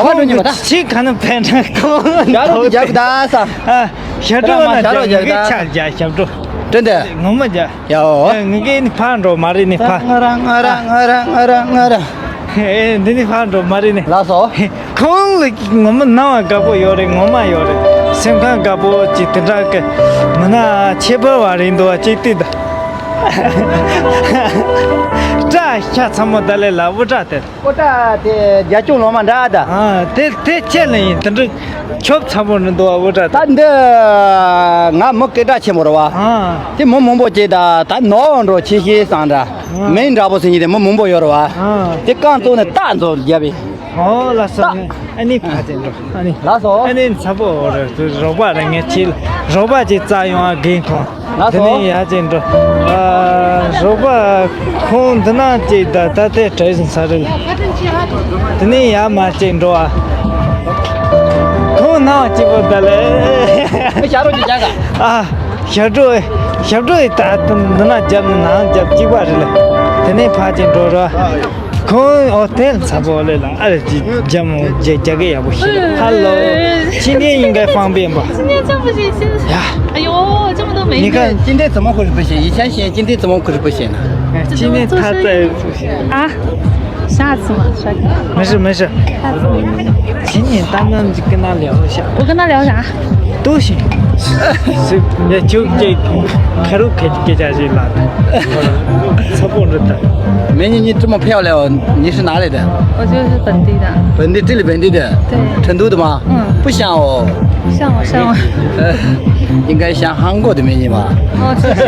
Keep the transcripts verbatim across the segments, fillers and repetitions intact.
ཁ་འགྲོ་ཉི་མ་ད། ཁྱི་ག་ན་ཕན་ན་ཁོ་ཞྭ་རོ་རྒྱབ་ད་ས། ཨ། ཞྭ་སྒྲོ་ར་མ་ཞྭ་རོ་རྒྱབ་ད། ངས་ཆ་རྒྱ་ཞྭ་སྒྲོ། དྲན་དེ། ངོ་མ་རྒྱ། ཡའོ། ངས་ནི་ཕ་འགྲོ་མ་རེད་ནི་ཕ། ང་ར་ང་ར་ང་ར་ང་ར་ང་ར། ཨེ་འདི་ནི་ཕ་འགྲོ་མ་རེད་ནི། ལགས་སོ། ཁོང་ལ་ངོ་མ་སྣང་བ་དགའ་པོ་ཡོད་རེད། ངོ་མ་ཡོད་རེད། སེམས་ཁམས་དགའ་པོ་ཅིག་དེ་འདྲ་གི་མི་ན་ཁྱད་པར་བ་རེད་འདུག་བ་ཅིག་ལྟོས་ད། སྐྲ་ཤ་ཚ་མོ་ད་ལས་ལ་དབུ་སྐྲ་དེ། ཨོ་ད་དེ་རྒྱ་སྐྱོང་ལོ་མ་འདྲ་ད། ཨ་དེ་དེ་ཁྱེད་ལ་ཡིན་དེ་འདྲ་ཁྱོབ་ཚ་མོ་ནི་འདུག་བ་དབུ་སྐྲ་ད། ད་འདི་ང་མི་སྐད་གྲགས་ཆེན་པོ་རེད་བ། ཨ་དེ་མི་མང་པོ་ཅིག་ད་ད་ནོར་འགྲོ་ཆེ་ཤེས་སང་འདྲ། མིང་འདྲ་པོ་ཟེར་མཁན་དེ་མི་མང་པོ་ཡོད་རེད་བ། ཨ་དེ་རྐང་བཙུགས་ནས་རྟགས་མཛོ་རྒྱབ་པས། ཨོ་ལགས་སོ། ཨ་ནི་ཕ་ཅན་འགྲོ། ཨ་ནི། ལགས་སོ། ཨ་ནི་ཚ་པོ་འོ་རེད། རོགས་པ་རེད། ངས་ཁྱེད་རོགས་པ་ཅིག་རྩ་ཡོང་ཨ་རྒན་ཁོང་། ལགས་སོ། དེ་ནས་ཡར་ཅིག་འགྲོ། ཨ་རོགས་པ་ཁོང་འདི་ན་ཅིག་ད་ད་ལྟའི་གྲས་བཞིན་ས་རེད། དེ་ནས་ཡར་མར་ཅིག་འགྲོ་ཨ། ཁོང་ནང་གཅིག་པོ་ད་ལས། ཨ་ཞྭ་རོ་ཅིག་རྒྱག་ག་ཨ་ཞྭ་སྒྲོ། ཞྭ་སྒྲོ་ཡི་ད་འདི་ན་རྒྱབ་ནས་ནང་རྒྱབ་གཅིག་པ་རེད་ལ། དེ་ནས་ཕར་ཅིག་འགྲོ་ར། 空哦，对，差不多了啦，哎，这这么这这个也不行。Hello，今天应该方便吧？今天真不行，现在呀，哎呦，这么多美女。你看今天怎么回事不行？以前行，今天怎么回事不行呢？哎，今天他在不行。啊，下次嘛，帅哥。没事没事。下次。请你单单跟他聊一下。我跟他聊啥？ 都行。是，也就这开头开给家去了。差不多的。美女，你这么漂亮，你是哪里的？我就是本地的。本地，这里本地的？对。成都的吗？嗯。不像哦。像我，像我。呃，应该像韩国的美女吧？哦，谢谢。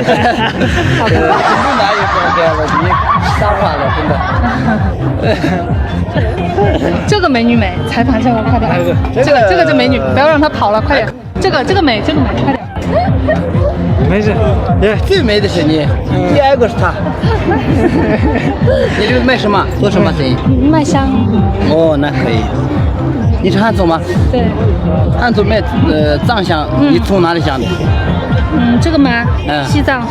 好的。成都哪有这么漂亮？你瞎话了，真的。这个美女美，采访一下我，快点。哪个？这个，这个就美女，不要让她跑了，快点。 这个这个美，这个美，快点。没事，耶，最美的是你，第二个是她。你这个卖什么？做什么生意？卖香。哦，那可以。你是汉族吗？对。汉族卖呃藏香，你从哪里想的？嗯，这个吗？嗯。西藏。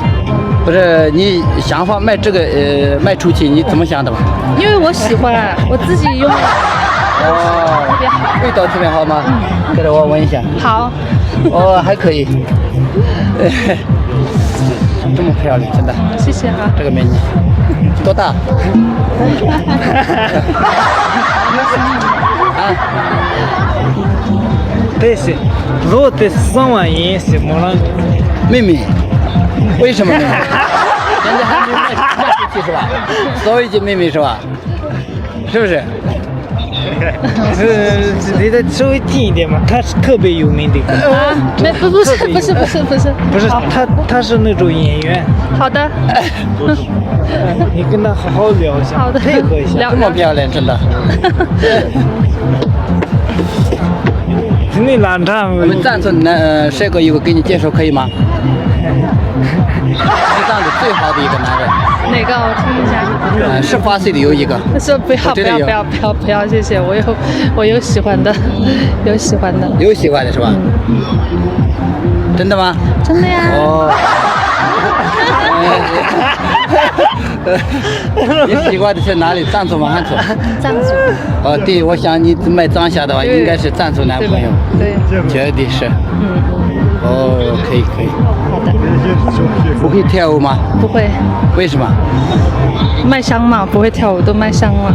不是，你想法卖这个呃卖出去，你怎么想的嘛？因为我喜欢，我自己用。哦，特别好。味道特别好吗？嗯。给我闻一下。 好。哦，还可以。这么漂亮，真的。谢谢哈。这个美女，多大？啊？ དེ་ཟེར། ལོ་དེ་གསང་བ་ཡིན་ཟེར་མོ་རང་། 妹妹，为什么妹妹？人家还没卖卖出去是吧？所以就妹妹是吧？是不是？ 呃，这里的稍微近一点嘛，他是特别有名的。啊，没，不，不是，不是，不是，不是。不是，他，他是那种演员。好的。你跟他好好聊一下，好的。配合一下。聊。这么漂亮，真的。 我们藏族男，呃，帅哥一个给你介绍可以吗？西藏的最好的一个男人。哪个？我听一下。呃，十八岁的有一个。他说不要，我真的有。不要，不要，不要，不要，谢谢。我有，我有喜欢的，有喜欢的。有喜欢的是吧？真的吗？真的呀。哦。你喜欢的是哪里？藏族吗？汉族？藏族。哦，对，我想你卖藏香的话，对。应该是藏族男朋友。对。绝对是。嗯。哦，可以，可以。好的。不会跳舞吗？不会。为什么？卖香嘛，不会跳舞，都卖香嘛。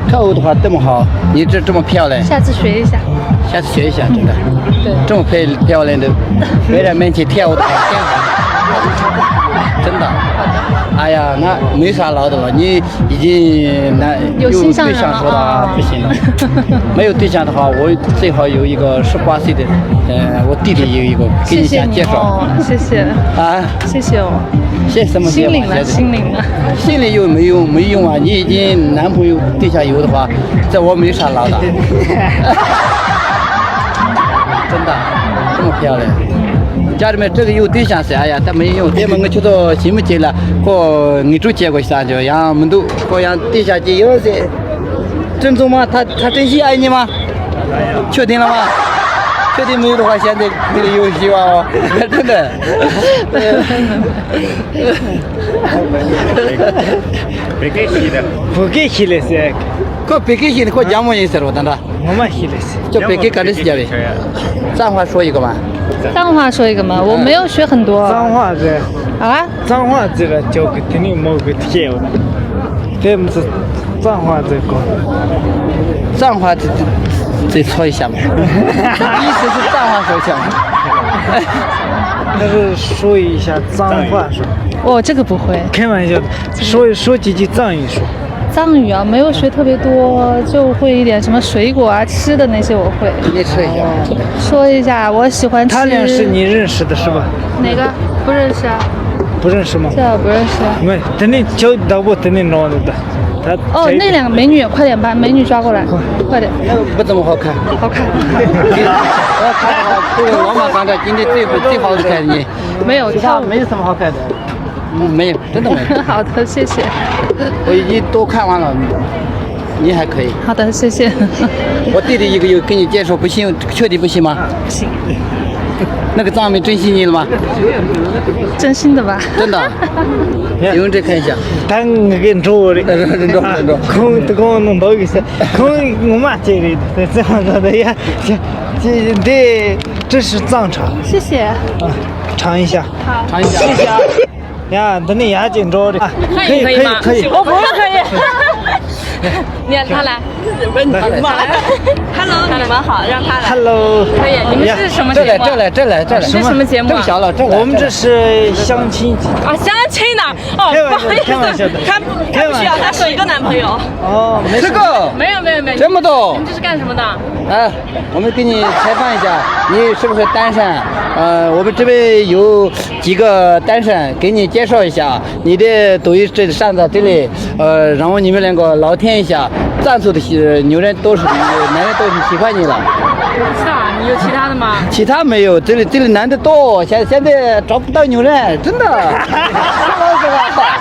跳舞的话这么好，你这，这么漂亮。下次学一下。 下次学一下，真的。对。这么漂，漂亮的，别人面前跳舞的，真的。哎呀，那没啥老的了，你已经那有心上人了。有对象说的话，啊。不行了。没有对象的话，我最好有一个十八岁的，呃，我弟弟有一个，给你想介绍。谢谢你哦，谢谢。啊？谢谢哦。谢什么谢嘛？心领了，谢谢。心领了。心里有没有，没用啊？你已经男朋友对象有的话， 这我没啥老的。真的，这么漂亮。家里面这个有对象是，哎呀，他没有，这么我去到新门去了，过你住结果啥就，然后门都过让对象去有些，正宗吗？他，他真心爱你吗？确定了吗？确定没有的话，现在这个有希望哦，真的。བོད་སྐད་ཤེས་ལེ། བོད་སྐད་ཤེས་ལེ་ཟེར། ཁོ་བོད་སྐད་ཤེས་ནས་ཁོ་རྒྱ་མོ་ཡིན་ཟེར་བ་ད་འདྲ། ངོ་མ་ཤེས་ལེ་ཟེར། ཁྱོད་བོད་སྐད་ག་འདྲ་ཞིག་རྒྱབ་ཡིན། 脏话说一个嘛。 脏话说一个嘛，我没有学很多。 脏话这。 啊？ 脏话这个交给肯定没给贴了。对，不是脏话这个。 脏话这这这搓一下嘛。意思是脏话说一下嘛。他是说一下脏话是吧？ 哦，这个不会。 开玩笑的，说说几句藏语说。 藏语啊，没有学特别多，就会一点什么水果啊、吃的那些我会。 你说一下。 说一下，我喜欢吃。 他俩是你认识的是吧？ 哪个？不认识啊。 不认识吗？ 这不认识啊。 没，等你交导播等你弄的。他哦，那两个美女，快点把美女抓过来，快点。 那个不怎么好看。 好看。 我看了，这个罗马反转今天最最好看的。 没有，跳舞。 没什么好看的。 嗯，没有，真的没有。 好的，谢谢。 我已经都看完了，你还可以。 好的，谢谢。 我弟弟一个有给你介绍，不信，确定不信吗？ 不行。 那个藏民珍惜你了吗？ 真心的吧？ 真的。 有人再看一下。 ད་ངེད་ཀྱི་འགྲོ་རེད། 认真认真。 ཁོང་དུ་ཁོང་ནང་འདུག་གི་ཟེར། ཁོང་ངོ་མ་ཅིག་རེད་དེ་ཙི་མ་ཟ་དེ་ཡ། འདི་这是藏茶。 谢谢。 尝一下。 好。 尝一下。 谢谢啊。 ཡ། འདི་ནས་ཡར་ཅིག་འགྲོ་རེད། 可以可以吗？ 可以可以。 我不会可以。 你让他来。 Hello，你们好，让他来。 Hello。 可以，你们是什么节目啊？ 这来这来这来这来。 是什么节目啊？ 这个小了这来。 我们这是相亲。 啊，相亲的。哦，开玩笑，不好意思，开玩笑的。 他不需要，他是一个男朋友。 哦，没事。这个没有没有没有。 这么多。 你们这是干什么的？ 哎，我们给你采访一下，你是不是单身？呃，我们这边有几个单身，给你介绍一下。你的抖音这上在这里，呃，然后你们两个聊天一下，赞助的是女人都是，男人都是喜欢你了。 不知道啊，你有其他的吗？ 其他没有，这里这里男的多，现现在找不到女人，真的。 说老实话，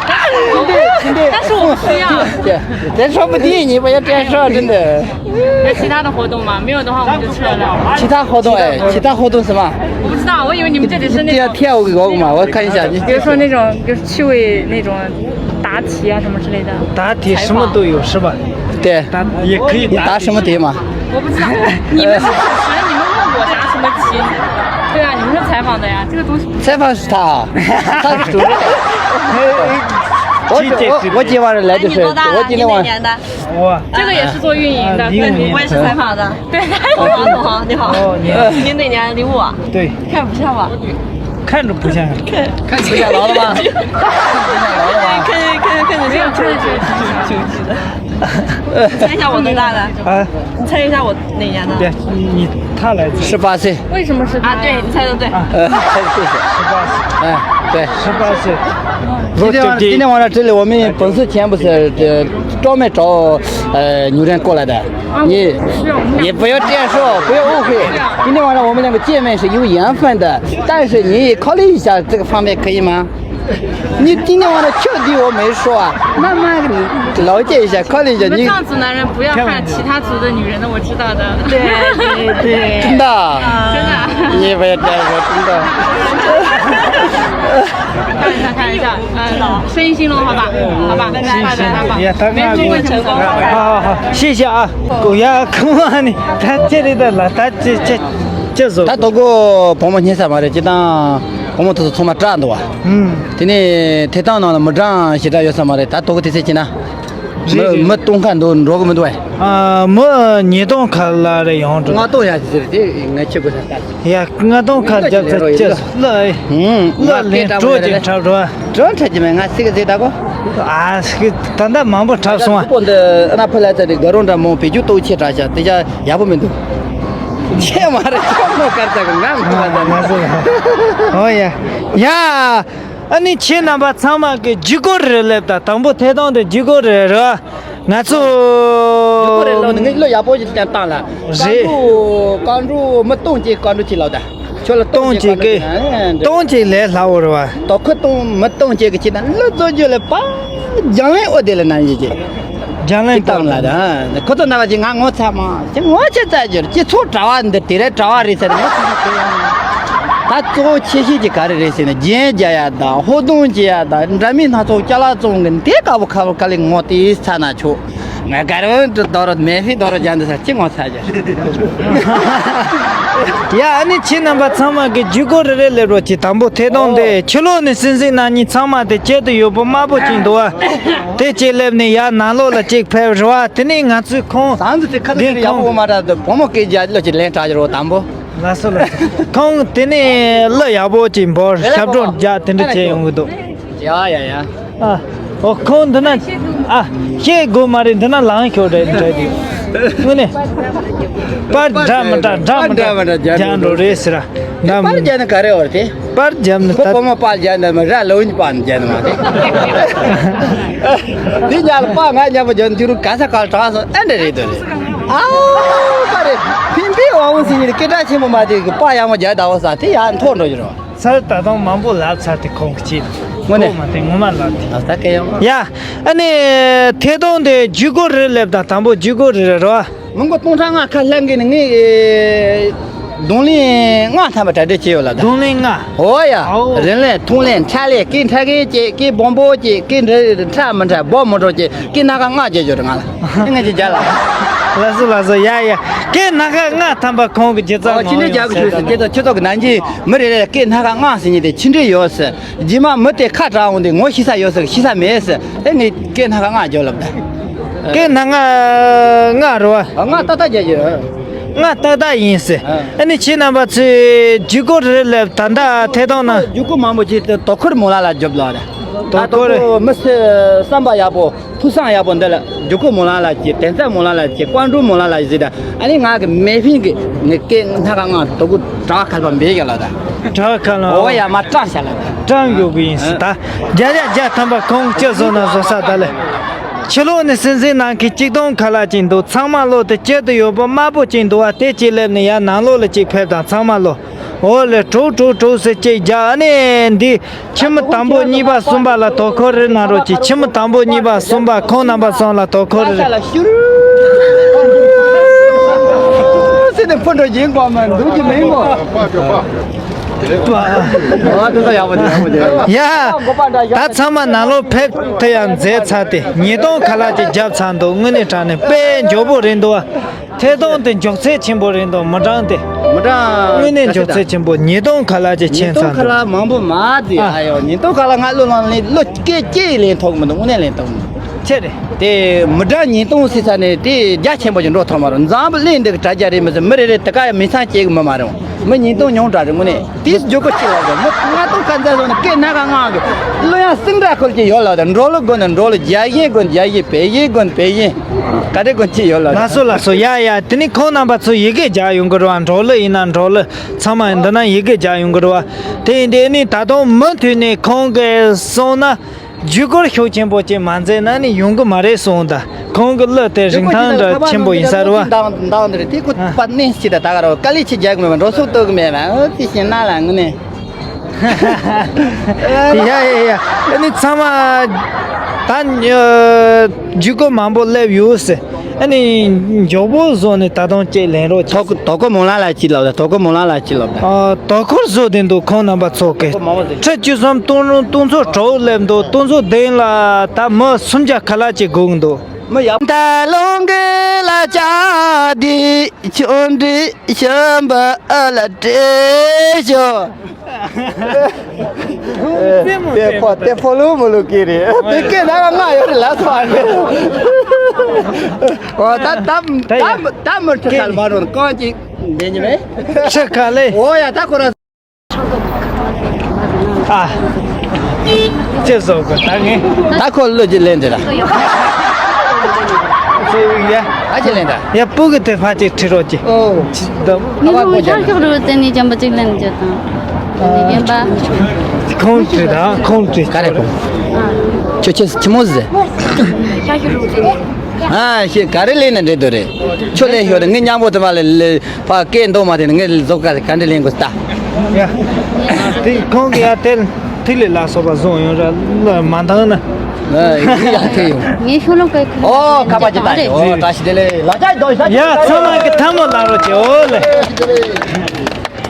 兄弟兄弟。 但是我不需要。 对，咱说不定，你不要这样说，真的。 有其他的活动吗？没有的话，我们就撤了。 其他活动哎，其他活动什么？ 我不知道，我以为你们这里是那种，你要跳舞给我嘛，我看一下你。 比如说那种就是趣味那种答题啊什么之类的。 答题什么都有是吧？ 对。 答也可以答。 你答什么题嘛？ 我不知道，你们是主持人，你们问我答什么题？对啊，你们是采访的呀，这个东西。 采访是他，他是主持人。 我我我今晚上来的是，你多大了？我今天晚上。 你哪年的？ 哇。 这个也是做运营的，啊，零五年。 我也是采访的。 对。 你好，你好。 哦，你好。 你哪年？ 零五啊？ 对。 看不像吧？ 看着不像。 看不像老了吗？ 看不像老了吗？ 看看看看着像。 看着像。 猜一下我多大了？ 啊。 你猜一下我哪年的？ 对，你他来自。 十八岁。 为什么是他呀？ 啊，对，你猜的对。 呃，谢谢。 十八岁。 哎，对。 十八岁。 今天晚今天晚上这里我们本是全部是呃专门找呃女人过来的。 你你不要这样说，不要误会。今天晚上我们两个见面是有缘分的，但是你考虑一下这个方面，可以吗？ 你今天晚上确定我没说啊？慢慢了解一下，考虑一下。 你们藏族男人不要看其他族的女人的，我知道的。 对对对。 真的。 真的。 你不要这样说，真的。 看一下，看一下，嗯，生意兴隆，好吧，好吧，来来来来吧。 也他那个。 好好好，谢谢啊。狗呀，狗啊，你他这里的了，他这这这走。 ད་དོ་གོ་བུ་མོ་རྙེད་ས་མ་རེད། ཅི་དང་བུ་མོ་དེ་ཚོ་ཚང་མ་སྐྲག་འདུག་བ། ཨུམ། དེ་ནས་ཐད་གཏོང་ནང་ལ་མི་གྲངས་ཞེ་དྲག་ཡོད་ས་མ་རེད། ད་དོ་གོ་དེ་ཚོ་ཅི་ན། རེད་མི་རེད། མི་སྟོང་ཁ་འདུག་འགྲོ་གི་མི་འདུག་བས། ཨ། མི་ཉིས་སྟོང་ཁ་ལ་རེ་ཡོང་འགྲོ། ལྔ་སྟོང་ཡ་ཟེར་དེ་ངས་ཁྱེད་གོ་ས་ལྟ། ཡ། ལྔ་སྟོང་ཁ་རྒྱབ་ཚ་ཅི་ལ། ཧུང་། ལ་ལན་སྤྲོ་ཅིག་འཁྲབ་འགྲོ། འགྲོ་འཁྲབ་ཀྱི་མེད། ང་སི་གི་ཟེར་ད་གོ། ཨ། སི་གི་ད་ལྟ་མང་པོ་འཁྲབ་སོང་ཨ། པོ་འདི་ཨ་ན་ཕུ་ལ་ཚ་ནི་དགའ་རོང་འདྲ་མོ་བེད་སྤྱོད་ཏོག་ཆེ་དྲག་ཤག་དེ་ཅག་ཡག་པོ་མི་འདུག་ཆེ་མ་རེད། ཆོག་མོ་དཀར་ཚ་གི་ང་མཐོང་བ་ད་ང་ཟེར། ཨོ་ཡ། ཡ། ཨ་ནི་ཁྱེད་རྣམ་པ་ཚང་མ་གི་བརྒྱུད་སྐུར་རེ་སླེབས་དང་། དང་པོ་ཐད་གཏོང་དེ་བརྒྱུད་སྐུར་རེ་རེད། ང་ཚོ། ཡག་པོ་རེད་ལོ། ངས་བློ་ཡག་པོ་ཞིག་བསྟན་བཏང་ལ། རེད། རྐང་འགྲོ་རྐང་འགྲོ་མི་སྟོང་གཅིག་རྐང་འགྲོ་གཅིག་ལོ་ད། ཁྱོད་ལ་སྟོང་གཅིག་གི་སྟོང་གཅིག་ལས་སླ་བོ་རེད་བ། དོ་ཁུ་སྟོང་མི་སྟོང་གཅིག་གི་ཅིག་དང་བློ་རྩོལ་རྒྱུ་ལ་པ། རྒྱང་ལན་ཨོ་དེ་ལ་ན་ཡི་ཅིག་རྒྱང་ལན་ཅིག་བཏང་ལ་ད། ཁོ་ཚོ་ན་བ་ཅིག་ང་ངོ་ཚ་མ་ཅིག་ངོ་ཚ་ཚ་རྒྱུ་རེད། ཅིག་ཚོ་གྲྭ་བ་འདི་དེ་རེད། གྲྭ་བ་རེད་ཟེར་ངོ་ཚ་ཚ་དེ་ཡང་། ད་གཙོ་བོ་ཆེ་ཤོས་ཀྱི་ག་རེ་རེད་ཟེར་ན། རྒྱན་རྒྱག་ཡ་དང་ཧོ་དུང་བྱེད་ཡ་དང་འདྲ་མིན་སྣ་ཚོགས་ཅ་ལག་བཙོང་གི་དེ་དཀར་པོ་ཁ་པོ་དཀའ་ལས་ངོ་དེ་ཚ་ན་ཆོག་ང་ག་རེ་འདྲ་དོ་རོ་མེ་ཕི་དོ་རོ་རྒྱག་འདི་ས་ཅི་ངོ་ཚ་རྒྱ། ཡ་ཨ་ནི་ཁྱེད་རྣམ་པ་ཚང་མ་གི་ཇུས་འགོད་རེ་རེ་སླེབས་རོགས་གྱིས། དང་པོ་ཐད་གཏོང་དེ་ཕྱི་ལོགས་ནས་སིང་སིང་ན་གཉིས་ཚང་མ་དེ་ཁྱེད་དུ་ཡོད་པོ་དམར་པོ་ཅིག་འདུག་བ། དེ་གཅིག་སླེབས་ནས་ཡར་ནང་ལོགས་ལ་གཅིག་ཕེབས་རོགས། དེ་ནས་ང་ཚོའི་ཁོང་སང་ཟི་དེ་ཁ་དེ་ཁ་ཡག་པོ་མ་འདྲ་དུ་བུ་མོ་སྐད་རྒྱག་ལོ་ཅིག་ལན་གྲགས་རོགས་དང་པོ། ལགས་སོ་ལགས་སོ། ཁོང་དེ་ནས་གླུ་ཡག་པོ་ཅིག་འབོར་ཞབས་བྲོ་རྒྱག་དེ་འདྲ་བྱས་ཡོང་གི་འདུག་ཡ་ཡ་ཡ། ཨ། ཨོ་ཁོང་འདི་ན། ཨ། ཤེས་དགོས་མ་རེད། འདི་ན་ལངས་ཤོག་རེད་འདྲ་དེ། དངོས་གནས། པར་འདྲ་མི་འདྲ་འདྲ་མི་འདྲ་རྒྱག་འགྲོ་རེད་ཟེར། འདྲ་མི་པར་རྒྱག་ན་ག་རེ་བར་དེ། པར་རྒྱབ་ནི་ཁོ་ད་བུ་མོ་པར་རྒྱག་ནི་མི་ར་ལོ་ཉི་པར་རྒྱག་ནི་མ་རེད། འདི་ཉག་ལ་པར་ང་མཉམ་པོ་རྒྱག་འདི་རུ་ག་ས་ག་ལ་དྲག་སོང་ཨེ་འདྲ་རེད་དོ་རེད། ཨའོ་པ་རེད། ཕིན་པི་ཝང་ཝུ་སི་ཉི་སྐད་གྲགས་ཆེན་པོ་མ་དེ་གི་པར་ཡག་མོ་རྒྱག་ད་འོ་ས་དེ་ཡག་མཐོ་འགྲོ་རྒྱུ་རོ། ཚར་ད་དུང་མང་པོ་ལབ་ཚར་དེ་ཁོང་གི་ཅི། དངོས་གནས། ཁོ་མ་དེ་ངོ་མ་ལབ་དེ། ཨ་ས་སྐད་ཡོང་། ཡ། ཨ་ནི། ཐད་གཏོང་དེ་ཇུས་འགོད་རེ་སླེབས་དང་དང་པོ་ཇུས་འགོད་རེ་རེ་རོ། མི་མགོ་སྟོང་ཕྲག་ལྔ་ཁ་ལྷན་གྱི་ནི་ངས་རྡུང་ལེན་ལྔ་ཐམ་པ་གྲ་སྒྲིག་བྱས་ཡོད་ལ་ད། རྡུང་ལེན་ལྔ། འོ་ཡ། ཨའོ། རིན་ལེན་ཐུང་ལེན་ཕྲ་ལེན་སྐད་འཕྲ་མཁན་གཅིག་སྐད་སྦོམ་པོ་གཅིག་སྐད་འདྲ་ཕྲ་མི་འདྲ་སྦོམ་མི་འདྲ་གཅིག་སྐད་སྣ་ཁ་ལྔ་བརྒྱབ་ཡོད་རེད་ང་ལ། ངས་ཅིག་རྒྱག་ལ། ལགས་སོ་ལགས་སོ། ཡ་ཡ། སྐད་སྣ་ཁ་ལྔ་ཐམ་པ་ཁོང་གི་སྒྱུ་རྩལ། ཨོ་ཅི་འདྲ་རྒྱག་གི་ཞུས་སུ་ཁྱེད་ཚོ་ཁྱེད་ཚོ་གི་ནང་གི་མི་རེ་རེ་ལ་སྐད་སྣ་ཁ་ལྔ་ཟེར་མཁན་དེ་ཅི་འདྲ་ཡོད་ཟེར། རྗེས་མ་མི་དེ་ཁ་གྲག་འོང་དུས་ངོ་ཤེས་ས་ཡོད་ཟེར་ཤེས་ས་མེད་ཟེར། ཨེ་ངས་སྐད་སྣ་ཁ་ལྔ་རྒྱོབ་ལབ་ད། སྐད་སྣ་ཁ་ལྔ་རེད་བ། ལྔ་ཏག་ཏག་རྒྱག་རྒྱུ་རེད། ལྔ་ཏག་ཏག་ཡིན་ཟེར། ཨ་ནི་ཁྱེད་རྣམ་པ་ཚོས་ཇུས་འགོད་རེ་ལབ་ད་ལྟ་ཐད་གཏོང་ན། ཇུས་འགོད་མང་པོ་བྱས་ཏེ་དོ་ཁུར་མོ་ལ་ལ་རྒྱོབ་ལ་རེད། དོ་ཁུར་རེད། མི་སེ་བསམ་པ་ཡག་པོ། ཕུགས་བསམ་ཡག་པོ་འདི་ལ་ཇུས་འགོད་མོ་ལ་ལ་གྱིས་དན་རྩ་མོ་ལ་ལ་གྱིས་ཀོང་ཀྲུང་མོ་ལ་ལ་ཟེར་ད། ཨ་ནི་ང་གི་མེ་ཕིང་གི་ངའི་སྐད་སྣ་ཁ་ལྔ་དོ་ཁུར་དྲག་ཁ་པ་འབེལ་གྱི་ལ་ད། དྲག་ཁ་ལ། འོ་ཡ་མ་སྐྲག་བྱ་ལ་ད། སྐྲག་འགྱོ་གི་ཡིན་སི་ད། བརྒྱ་ཆ་བརྒྱ་ཐམ་པ་ཁོང་སྤྱི་བཟོ་ན་བཟོ་ས་ད་ལེ། ཕྱི་ལོགས་ནས་སིང་སིང་ནང་གི་གཅིག་སྟོང་ཁ་ལག་ཅིག་འདུག་ཚང་མ་ལོ་དེ་སྤྱི་དུ་ཡོད་པོ་དམར་པོ་ཅིག་འདུག་བ་དེ་གཅིག་སླེབས་ནས་ཡར་ནང་ལོགས་ལ་གཅིག་ཕེབས་དང་ཚང་མ་ལོ། འོ་ལེ་གྲོགས་གྲོགས་གྲོགས་ཟེར་གཅིག་རྒྱག་ཨ་ནི་འདི། ཁྱིམ་དང་པོ་གཉིས་པ་གསུམ་པ་ལ་དོ་ཁུར་རེ་གནང་རོགས་གྱིས། ཁྱིམ་དང་པོ་གཉིས་པ་གསུམ་པ་ཁོང་རྣམ་པ་ཚང་ལ་དོ་ཁུར་རེ། ཟེར་ནས་ཕུ་འགྲོ་ཡིན་གོ་མ་འདུག་གི་མིན་གོ། ཡ། ད་ཚང་མ་ནང་ལོགས་ཕེབས་ཐུབ་ཡ་མཛད་ཚར་ཏེ་ཉིས་སྟོང་ཁ་ལག་ཅིག་བརྒྱབ་ཚར་འདུག་དངོས་གནས་དྲང་གནས་དཔེ་མགྱོགས་པོ་རེད་འདུག་ཐད་གཏོང་དེ་མགྱོགས་ཚད་ཆེན་པོ་རེད་འདུག་མི་གྲངས་དེ། མི་གྲངས་དངོས་གནས་མགྱོགས་ཚད་ཆེན་པོ། ཉིས་སྟོང་ཁ་ལག་ཅིག་ཕྱིན་ཚར་འདུག་ཉིས་སྟོང་ཁ་ལག་མང་པོ་མ་དེ་ཨ་ཡོ། ཉིས་སྟོང་ཁ་ལག་ང་བློ་ལངས་ལེན་བློ་སྐད་སྐད་ལེན་ཐུབ་མི་འདུག་དངོས་གནས་ལེན་ཐུབ་མི་འདུག་ཆེ་རེད། དེ་མི་གྲངས་ཉིས་སྟོང་ཟེར་ས་ནས་དེ་རྒྱ་ཆེན་པོ་ཞིག་འགྲོ་ཐུབ་མ་རེད། འཛམ་བུ་གླིང་འདི་གི་དྲ་རྒྱ་རེད་མི་ཟེར་མི་རེ་རེ་དེ་ག་ཡང་མི་ཚང་སྐྱེ་གི་མི་མ་རེད། མི་ཉིས་སྟོང་ཉུང་དྲགས་རེད་དངོས་གནས། དེས་འཇོག་གོ་ཅི་ལ་གོ་མི་ལྔ་སྟོང་ཁ་འཛའ་སོང་ནས་སྐད་སྣ་ཁ་ལྔ་གི་གླུ་དབྱངས་སིང་སྒྲ་ཁོལ་གྱི་ཡོད་ལ་དང་འགྲོ་ལུགས་དགོན་ནས་འགྲོ་ལུགས་རྒྱ་ཡིག་དགོན་རྒྱ་ཡིག་བལ་ཡིག་དགོན་བལ་ཡིག་ག་རེ་དགོན་ཅི་ཡོད་ལ། ལགས་སོ་ལགས་སོ། ཡ་ཡ། དེ་ནི་ཁོང་རྣམ་པ་ཚོ་ཡི་གེ་རྒྱག་ཡོང་གི་རེད་བ། འགྲོ་ལུགས་ཡིན་ན་འགྲོ་ལུགས་ཚང་མ་འདི་ན་ཡི་གེ་རྒྱག་ཡོང་གི་རེད་བ། དེ་ཡིན་དེ་ནི་ད་དུང་མུ་མཐུད་ནས་ཁོང་གིས་སོང་ན། ཇུས་འགོད་ཤུགས་ཆེན་པོ་ཅིག་མ་མཛད་ན་ནི་ཡོང་གི་མ་རེད་གསུངས་ད། ཁོང་གི་གླུ་དེ་རིན་ཐང་འདྲ་ཆེན་པོ་ཡིན་ས་རེད་བ། འདང་འདང་འདི་རེད་དེ་ཁོ་ཨ། པ་ནས་ཅི་ད་ད་ག་ར་དཀའ་ལས་ཆེ་རྒྱག་གི་མེད་པ་འགྲོ་སོགས་གཏོགས་གི་མེད་པ་ཨོ་ཙི་ཤེས་ན་ལ་ངུ་ནས། ཡ་ཡ་ཡ། ཨ་ནི་ཚང་མ་ད་ཇུས་འགོད་མང་པོ་སླེབས་ཡོད་ཟེར། ཨ་ནི་མགྱོགས་པོ་བཟོ་ནས་ད་དུང་ཅིག་ལེན་རོགས་གྱིས། དོ་དོ་ཁུར་མོ་ལ་ལ་ཅི་ལབ་ད། དོ་ཁུར་མོ་ལ་ལ་ཅི་ལབ་ད། ཨ། དོ་ཁུར་བཟོ་བསྡད་འདུག་ཁོང་རྣམ་པ་ཚོ་གིས། ཁྲི་བཅུ་གསུམ་སྟོང་སྟོང་ཚོ་དྲུག་སླེབས་འདུག་སྟོང་ཚོ་བདུན་ལ་ད་མི་སུམ་བརྒྱ་ཁ་ལག་ཅིག་སྒུག་འདུག་མི་ཡག་ད་ལོང་གི་ལ་ཅག་འདི་ཆུང་འདྲི་ཤམ་པ་ཨ་ལ་བྲེ་ཤོ། དེ་ཕོ་དེ་ཕོ་ལུ་མོ་ལུ་ཀི་རེད། དེ་སྐད་ན་ང་ཡོད་རེད་ལ་སོ་ཨ་ནི། ཨོ་ད་ད་ད་ད་མི་ཁྲི་ཁ་ལ་མ་རོ་གང་ཅིག་འདེ་ཉི་མེ། ཁྲི་ཁ་ལེ། ཨོ་ཡ་ད་ཁོ་ར། ཨ། ཅེ་བཟོ་གི་ད་ངས། ད་ཁོ་ལོ་ཅིག་ལེན་དེ་ར། ཨ་ཅེ་ལེན་ད། ཡ་སྤུ་གུ་དེ་ཕ་ཅིག་ཁྲིད་རོགས་གྱིས། ཨོ། ད་བ་ངས་ཁོ་ཤ་ཤོག་རུ་བཙལ་ནས་ཅམ་པ་ཅིག་ལེན་རྒྱུ་དང་། ཡན་པ། ཁོང་ཁྲིད་ད་ཁོང་ཁྲིད་ག་རེ་ཁོང་། ཁྱོད་ཁྱེད་ཁྱི་མོ་ཟེ། ཤ་ཤོག་རུ་བཙལ་ནས། ཨ་ཤེས་ག་རེ་ལེན་ན་འདྲེ་དོ་རེད། ཁྱོད་ལེན་ཤོག་རེད། ངས་མཉམ་པོ་དེ་མ་ལེ་ལེ་ཕ་སྐད་མདོག་མ་དེ་ནས་ངས་བཟོ་ག་ག་འདྲེ་ལེན་དགོས་ད། ཡ། དེ་ཁོང་གི་ཡ་དེ་ཐིག་ལེ་ལ་སོགས་པ་བཟུང་ཡོང་ར་ལ་མ་འདང་ན། ཨ་ཡ་དེ་ཡོང་། ངས་ཤོ་ལོ་ཀའི་ཁུ། ཨོ་ཁ་པ་ཅི་ད་ཡོ་བཀྲ་ཤིས་བདེ་ལེགས་ལ་ཅག་དོ་ཤ། ཡ་ཚང་མ་གི་ཐལ་མོ་ལ་རོ་ཅེ་ཨོ་ལེ།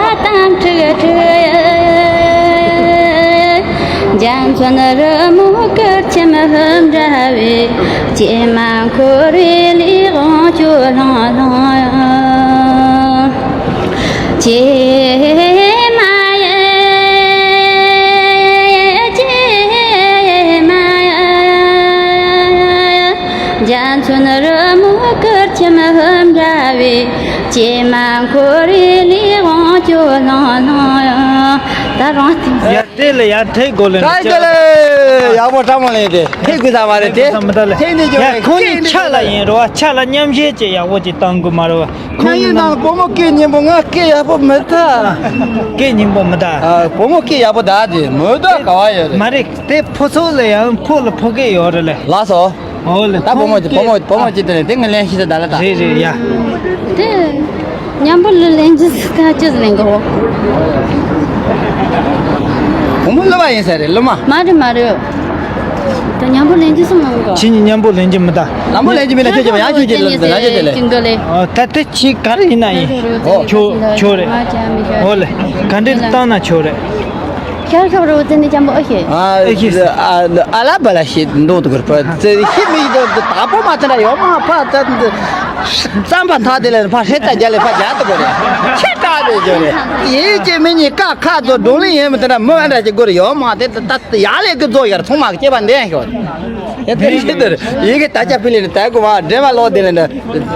པ་དང་ཁྲིག་ཁྲིག་འཇའ་ཚོན་རི་མོ་གུར་ཆེམ་འདྲ་བའི། ཀྱེ་མ་འཁོར་བའི་ལས་དབང་སྐྱོ་ལྷང་ལྷང་། ཀྱེ་མ་ཡ། ཀྱེ་མ་ཡ། འཇའ་ཚོན་རི་མོ་གུར་ཆེམ་འདྲ་བའི། ཀྱེ་མ་འཁོར་བའི་ལས་དབང་སྐྱོ་ལྷང་ལྷང་། ད་རང་སྟེང་། ཡ། དེ་ལ་ཡར་ཐེག་དགོས་ལེ། ད་དེ་ལ་ཡག་པོ་སྤྲང་མོ་ལེན་དེ་ཐེག་དགོས་ས་མ་རེད་དེ། ཐེག་དགོས་ས་མ་རེད། ཐེག་ནས་ཡ། ཁོང་གཉིས་ཆ་ལ་ཡིན་རོ། ཆ་ལ་མཉམ་བཞེས་ཅིག་ཡག་པོ་ཅིག་བཏང་དགོས་མ་རེད་བ། ཁོང་གཉིས་ནང་བུ་མོ་སྐད་སྙན་པོ། ང་སྐད་ཡག་པོ་མི་ད། སྐད་སྙན་པོ་མི་ད། ཨ། བུ་མོ་སྐད་ཡག་པོ་ད་དེ་མོ་ད་ག་བ་ཡོད་རེད། མ་རེད། དེ་ཕོ་ཚོགས་ལ་ཡང་ཕོ་ལ་ཕོ་སྐད་ཡོད་རེད་ལེ། ལགས་སོ། འོ་ལེ། ད་བུ་མོ་ཅིག་བུ་མོ་བུ་མོ་ཅིག་དེ་ནས་དེ་ངས་ལེན་ཤེས་ས་ད་ལ་ད། རེད་རེད་ཡ། དེ་མཉམ་པོ་ལ་ལེན་རྒྱུ་ཟེར་ད་ཅི་ལེན་གོ། བུ་མོ་སློབ་མ་ཡིན་ས་རེད། སློབ་མ། མ་རེད་མ་རེད། དེ་མཉམ་པོ་ལེན་རྒྱུ་སུ་མང་གོ། ཁྱེད་གཉིས་མཉམ་པོ་ལེན་རྒྱུ་མི་ད། ལམ་པོ་ལེན་རྒྱུ་མི་ད། ཁྱོད་ཀྱི་ཡང་ཁྱོད་ཀྱི་ལ་ད་ང་ཁྱོད་ཀྱི་ལ། ཨ། ད་དེ་ཁྱེད་ག་རེ་ཡིན་ན་ཡིན། ཨོ། ཁྱོད་ཁྱོད་རེད། འོ་ལེ། ག་འདྲས་བཏང་ན་ཁྱོད་རེད། ཤར་ཤར་རོ་ཙེ་ནི་ཅམ་པོ་ཨེ་ཤེས། ཨ། ཨེ་ཤེས། ཨ་ལ་བ་ལ་ཤེས་འདུག་ཏུ་གུར་པ་ཙེ་ཤེས་མི་འདུག་ད་པོ་མ་ཐན་ཡོ་མ་ཕ་ཙ་ཙམ་པ་ཐ་དེ་ལ་ཕ་ཧེ་ཙ་རྒྱ་ལེ་ཕ་རྒྱ་ཏུ་གོ་རེ། ཁྱེད་ད་བེ་ཇོ་རེ། ཡེ་ཅེ་མི་ཉི་ཀ་ཁ་ཙོ་འགྲོ་ལི་ཡེ་མི་ཐན་མོ་ཨ་འདྲ་ཅེ་གོ་རེ་ཡོ་མ་དེ་ད་ཡ་ལེ་གི་ཙོ་ཡར་ཚོང་མ་ཀེ་བ་འདེན་ཤོ། ཡེ་ད་ཅ་ཕི་ལེ་ནི་ད་གོ་མ་འདྲེ་མ་ལོ་དེ་ལེ་ནི།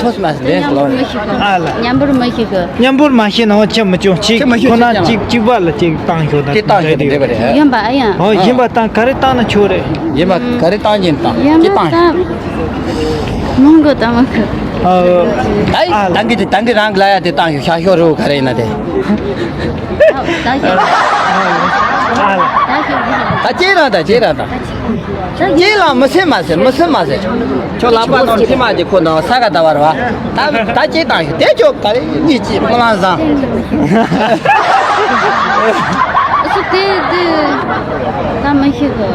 ཐོས་མ་སི་ལེན་སློང་། ཨ་ལ། མཉམ་པོར་མ་ཤེས་གི། མཉམ་པོར་མ་ཤེས་ན་འོ་ཆེ་མི་ཆུང་ཅིག་ཁོ་ན་ཅིག་ཅིག་པ་ལ་ཅིག་བཏང་ཤོག་ད་དེ་བཏང་ཤོག་དེ་འདྲ་རེད། ཡིན་པ་ཨ་ཡང་། ཨོ་ཡིན་པ་དང་ག་རེ་བཏང་ན་ཆོག་རེད། ཡིན་པ་ག་རེ་བཏང་གིན་བཏང་ཅི་བཏང་། མང་གི་བཏང་མ་གི། ཨ་ཨ་ལ། ད་གི་དེ་ད་གི་རང་གི་ལ་ཡ་དེ་བཏང་ཤོག་ཤ་ཤོག་རུ་ག་རེ་ཡིན་ན་དེ། ད་ཅི་རང་ད་ཅི་རང་ད། ཅི་ལ་མི་སེམས་མ་ཟེར། མི་སེམས་མ་ཟེར། ཁྱོད་ལག་པ་ནང་མཆིལ་མ་ཅིག་ཁོ་ནང་ས་ག་ཟླ་བར་བ། ད་ད་ཅི་བཏང་ཤོག་དེ་ཁྱོད་ག་རེ་གཉིས་ཀྱིས་སྨོན་ལམ་བཟང་། ཨུ་སུ་དེ་དེ་ད་མི་ཤེས་གི།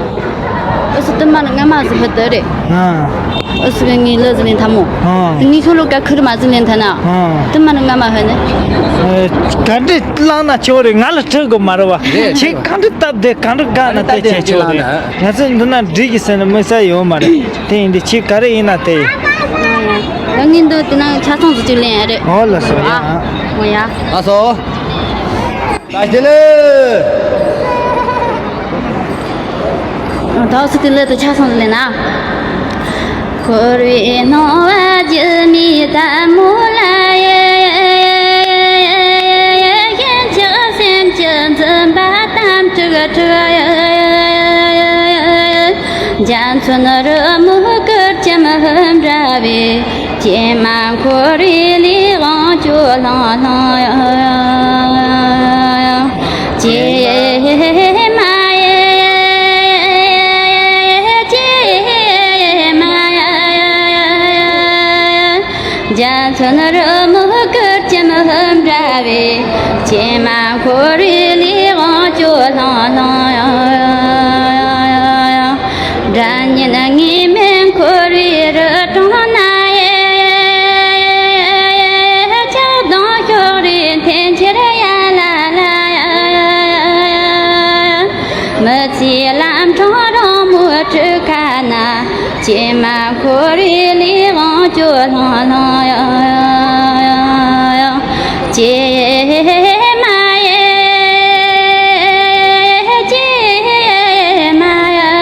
ཨུ་སུ་དུ་མ་ལ་ང་མ་ཟི་ཧི་དི་རེད། ཨུ་སུ་གི་ངའི་ལ་ཟི་ལེན་ཐ་མོ། དེ་ངའི་ཁྱོད་ལོ་ཀ་ཁུར་མ་ཟི་ལེན་ཐ་ན། དུ་མ་ལ་ང་མ་ཧི་ནི། ག་འདྲི་བླངས་ན་ཆོག་རེད། ང་ལ་ཁྲིད་དགོས་མ་རེད་བ། ཁྱེད་ག་འདྲི་སྟབས་བདེ་ག་འདྲི་དགའ་ན་དེ་བྱས་ཆོག་རེད། ང་ཚོ་འདི་ན་འགྲིག་གི་ཟེར་ན་དམིགས་བསལ་ཡོད་མ་རེད། དེ་ཡིན་དུས་ཁྱེད་ག་རེ་ཡིན་ན་དེ་ཡིན། ང་ངའི་འདི་དེ་ན་ཆ་ཚང་ཟིག་ཅིག་ལེན་ཡ་རེད། ཨོ་ལ་སོ་ཡ། ཨོ་ཡ། ལ་སོ། ད་ཞི་ལེ། ད་སུ་དེ་ལེ་དུ་ཆ་ཚང་ཟིག་ལེན་ན། འཁོར་བའི་སྣང་བ་སྒྱུ་མའི་ལྟད་མོ་ལ། ཞེན་ཆགས་སེམས་ཀྱི་འཛིན་པ་དམ་དྲག་དྲག་འཇའ་ཚོན་རི་མོ་གུར་གྱམ་འདྲ་བའི། ཀྱེ་མ་འཁོར་བའི་ལས་དབང་སྐྱོ་ལྷང་ལྷང་། ཀྱེ་མ་ཡེ། ཀྱེ་མ་ཡེ། འཇའ་ཚོན་རི་མོ་གུར་གྱམ་འདྲ་བའི། ཀྱེ་མ་འཁོར་བའི་ལས་དབང་སྐྱོ་ལྷང་ལྷང་། སྒྲ་སྙན་ངེས་མེད་འཁོར་བའི་རི་གྲོང་ན། ཡེ། ཆགས་སྡང་ཤོག་རིས་འཐེན་འཁྱེར་ མི་ཚེའི་ལམ་འཕྲང་རིང་མོའི་གྲུ་ཁ་ན། ཀྱེ་མ་འཁོར་བའི་ལས་དབང་སྐྱོ་ལྷང་ལྷང་ཡང་། ཀྱེ་མ་ཡེ། ཀྱེ་མ་ཡེ།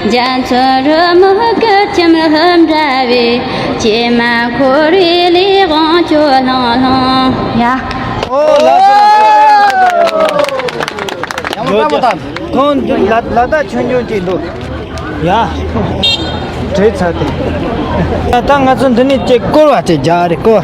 རྒྱ་མཚོ་རོལ་མོའི་སྐུ་ཁྱིམ་ཧུམ་འདྲ་བའི། ཀྱེ་མ་འཁོར་བའི་ལས་དབང་སྐྱོ་ལྷང་ལྷང་ཡ། ཨོ་ལགས་སོ་ལགས་སོ། ཡང་མོ་ཀ་མོ་དང་། ཁོང་ལ་ལ་དྭགས་ཆོས་འབྱུང་ཅིག་འདུག་ཡ། བྲིས་ཚར་ཏེ། ད་ང་ཚོ་འདི་ནས་ཅིག་སྐོར་བ་ཅིག་རྒྱག་རེད་ཀོ།